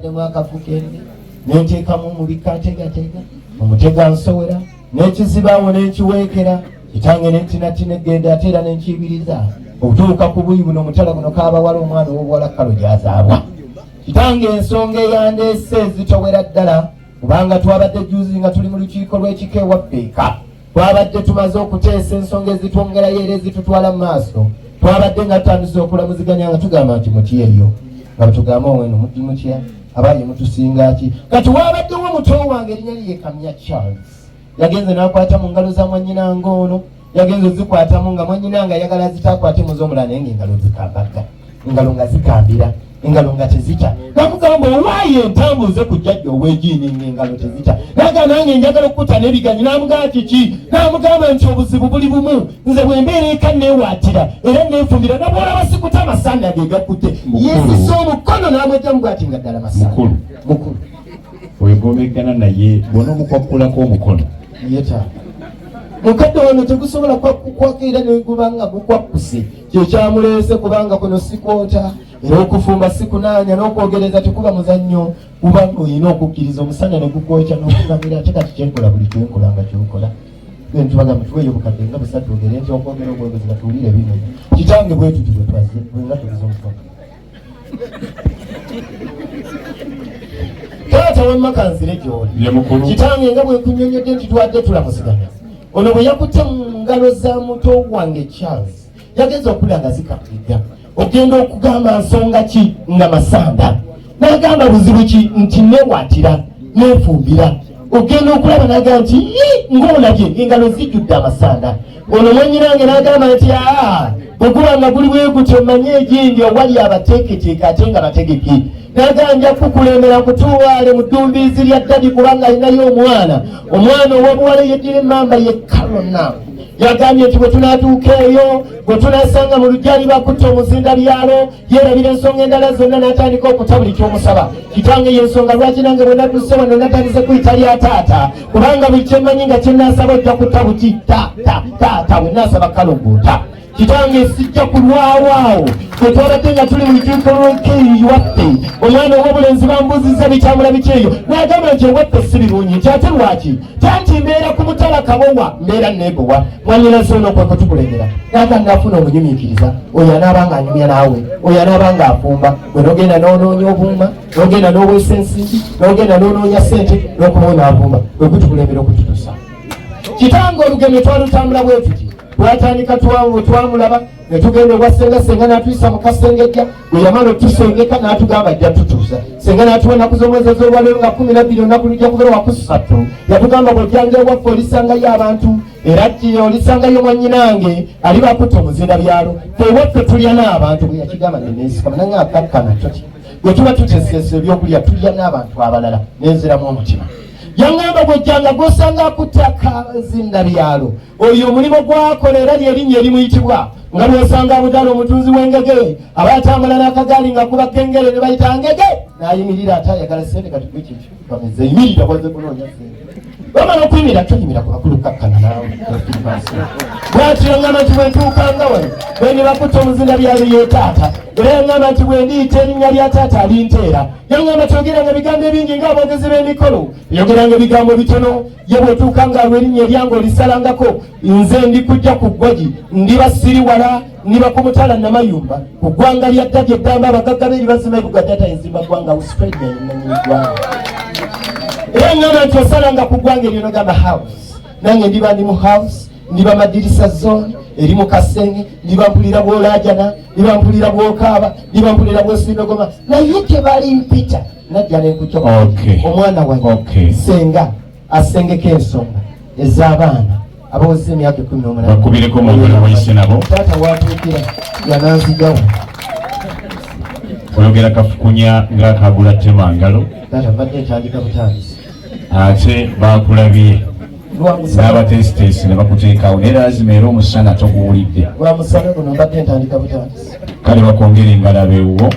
Ntaddemu akafukende, nenteekamu omubikka, ntegateega omutega, nsowera n'ekizibaawo, n'enkiweekera kitange, nentinatina egenda, ate era nenkiyibiriza okutuuka ku buyi buno, omutala guno kabawala, omwana ow'obuwala kalo gyazaabwa. Kitange, ensonga eyandeese ezitowera ddala, kubanga twabadde juzi nga tuli mu lukiiko lw'ekika ewaffe eka. Twabadde tumaze okuteesa ensonga ezitwongerayo era ezitutwala mu maaso. Twabadde nga tutandise okulamuziganya, nga tugamba nti muti eyo, nga bwetugamba oweno muti mutya, abaye mutusinga ki? Kati wabaddewo muto wange, erinnya lye Kamya Charles, yagenze n'akwata mu ngalo za mwannyinanga ono. Yagenze ozikwatamu nga mwannyinanga ayagala zitakwate mu z'omulala, naye ng'engalo zikambagga, engalo nga zikambira, engalo nga tezita. Namugamba, owaayo entambuze ku jjajja ow'ejiini, ng'engalo tezita. Naga nange njagala okukuta n'ebiganyi. Namugamba kiki? Namugamba nti obuzibu buli bumu, nze bwe mbeera eka neewaatira era neefumbira, nabwolaba sikuta, amasanda ge gakutte. Yeesisa omukono n'amwejjamu bwati, nga ddala masanda. Mukulu. Mukulu. Oyo gwomeggana naye bwona omukwakulako omukono. Ye taata, mukadde wano tegusobola kukwaka era neguba nga gukwakkuse, kyekyamuleese, kubanga kuno sikwota era okufumba sikunaanya n'okwogereza tekuba muzannyo, kuba olina okukkiriza omusana ne gukwokya n'okugamira. Ate kati kyenkola, buli kyenkola nga kyokola, tubagamba tuweeyo obukadde nga busatu, ogere nti okwogera obwogezi nga tuwulire bino. Kitange, bwe tuti bwe twazze, bwenga tugize omukono. Taata wamma, kanzire gy'oli. Ye mukulu. Kitange, nga bwe kunyonyodde nti twadde tulamusiganya, ono bwe yakutte mu ngalo za muto wange Charles, yagenza okula nga zikakidda. Ogenda okugamba nsonga ki, nga masanda. N'agamba buzibu ki? Nti neewatira, neefumbira. Ogenda okulaba n'agamba nti, "Yi, ng'olabye engalo zijjudde amasanda." Ono mwannyinange n'agamba nti, aa, bwe guba nga guli bwe gutyo, manye egindi owali abateeketeeke ate nga bategeke. N'agamba, nja kukulembera nkutuwaale mu ddumbiizi lya ddadi, kubanga alinayo omwana ow'obuwala yeddira emmamba ye Kalona. Yagambye nti bwe tunaatuuka eyo, bwe tunasanga mu lujja bakutte omuzinda byalo, yeerabira ensonga endala zonna n'atandika okuta buli kyomusaba. Kitange, yensonga lwaki nange bwe nadduse wano natandise kuyita lya taata, kubanga buli kyemmanyi nga kyenaasaba ojja kutta buki taata. Taata, bwe naasaba kalogota, kitange, sijja kulwawaawo. Bwe twabadde nga tuli mu lukiiko lw'ekeeyi waffe, omwana ow'obulenzi bambuuzizza bitambula biki eyo, n'agamba nti ewaffe si birungi. Nti ate lwaki? Tanti mbeera ku mutala Kabowa, mbeera neebowa mwanyinaze ono kwe kutukulembera. Naga nafuna omunyumiikiriza, oyo anaaba nga anyumya naawe, oyo anaaba nga afumba, bwe nogenda n'onoonya obuuma, n'ogenda n'oweesa ensimbi, n'ogenda n'onoonya ssente, n'okuba onaavumba, bwe gutukulembera okututusa. Kitange, olugendo twalutambula bwe tuti. Twatandika twamulaba ne tugenda ewa senga. Senga n'atuyisa mu kasengejja. Bwe yamala otusengeka n'atugamba ajja tutuusa. Senga n'atuwa ennaku z'omwezi ez'olwaleero nga 12, olunaku lujja kubeera wakusatu. Yatugamba, bw'ojjanga ewaffe olisangayo abantu, era ki olisangayo mwannyinange ali bakutta omuzinda byalo. Fe ewaffe tulya n'abantu. Bwe yakigamba neneesikama nange akakkana toti bwe tuba tuteseesa ebyokulya tulya n'abantu abalala, nenziramu omutima. Yaŋŋamba, bw'ojjanga gw'osanga akutta kazinda byalo, oyo omulimu gwakola era lyerinnya erimuyitibwa, nga lwosanga Abudala omutunzi w'engege aba atambula n'akagaali nga kuba kengere ne bayita ngege, n'ayimirira ate ayagala sente. Kati gwe kiki bameze yimirira, bwaze kunoonya sente, bamala okuyimirira toyimira ku bakulu, kakkana naawe. Bwatyo yaŋŋamba nti bwe ntuukanga wano bwe bakutta omuzinda byalo ye taata, era yaŋŋamba nti bwe ndiyita erinnya lya taata alinteera. Yaŋŋamba tyogeranga ebigambo ebingi ng'aboogezi b'emikolo, yogeranga ebigambo bitono. Ye bw'otuuka nga erinnya eryange olisalangako, nze ndi kujja ku ggwagi, ndiba siri wala, ndiba ku mutala Namayumba, ku ggwanga lya ddadi eddamba, abagagga beeri bazima ebuga. Data enzimba ggwanga, Australia yennanyini ggwanga. Era ŋŋamba nti osalanga ku ggwanga eryo nogamba house, nange ndiba ndi mu house, ndiba madirisa zone eri mu kasenge, ndiba mpulira bw'olaajana, ndiba mpulira bw'okaaba, ndiba mpulira bw'osindogoma, naye tebali mpita najja nenkujja. Omwana wange, senga asengeka ensonga ez'abaana abaweza emyaka 18. Bakubireko mu ngalo wayise nabo. Taata watuukira yananzijawo. Oyogera kafukunya ng'akagula tema ngalo. Taata, mbadde ntandika butandisi. Ate bakulabye Lwamusana. N'abateesiteesi ne bakuteekawo, naye lazima era omusana toguwulidde. Lwamusana guno, mbadde ntandika butandisi. Kale bakwongera engalabe ewuwo.